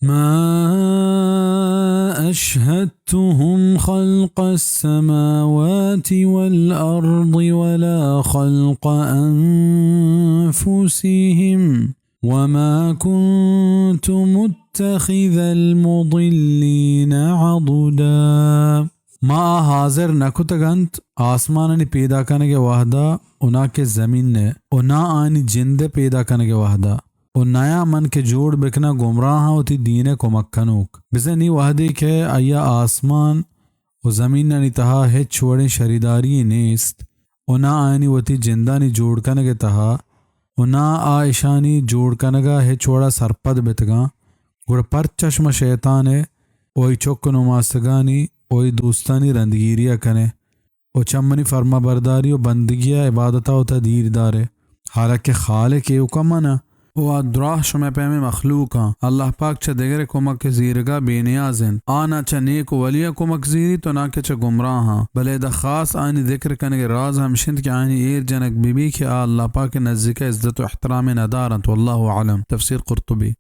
ما أشهدتهم خلق السماوات والأرض ولا خلق أنفسهم وما كنت متخذ المضلين عضدا۔ ما آ حاضر نہ کتگ انت آسمانانی پیدا کنگ ءِ وہدا و نا کہ زمین ءِ و نا آنی جند ءِ پیدا کنگ ءِ وہدا۔ و نیا من کہ جوڑ بکناں گمراہاں وتی دین ءِ کمک کنوک۔ بزاں نی وہدے کہ آئی ءَ آسمان و زمینانی تہا ہچ وڑیں شریداری یے نیست و نا آیانی وتی جندانی جوڑ کنگ ءِ تہا و نا آ اشانی جوڑ کنگ ءَ ہچ وڑا سرپد بتگاں، گڑا پرچا شما شیطان ءِ و آئی چک و نماسگانی و آئی دوستانی رندگیری ءَ کن ئے؟ و چہ منی فرمانبرداری و بندگی ءُ عبادت ءَ وتا دیر دار ئے۔ حالانکہ خالق ایوک ءَ من آں و آ دراہ شمئے پیمیں مخلوق آں۔ اللہ پاک چہ دگرے کمک ءِ زیرگ ءَ بے نیاز انت۔ آ نہ چہ نیک و ولیاں کمک زیریت و نہ کہ چہ گمراہاں۔ بلے ادا خاص آیانی ذکر کنگ ءِ راز ہمش انت کہ آیانی ایر جنگ بہ بی کہ آ اللہ پاک ءِ نزیک ءَ عزت و احترامے ندار انت۔ واللہ اعلم۔ تفسیر قرطبی۔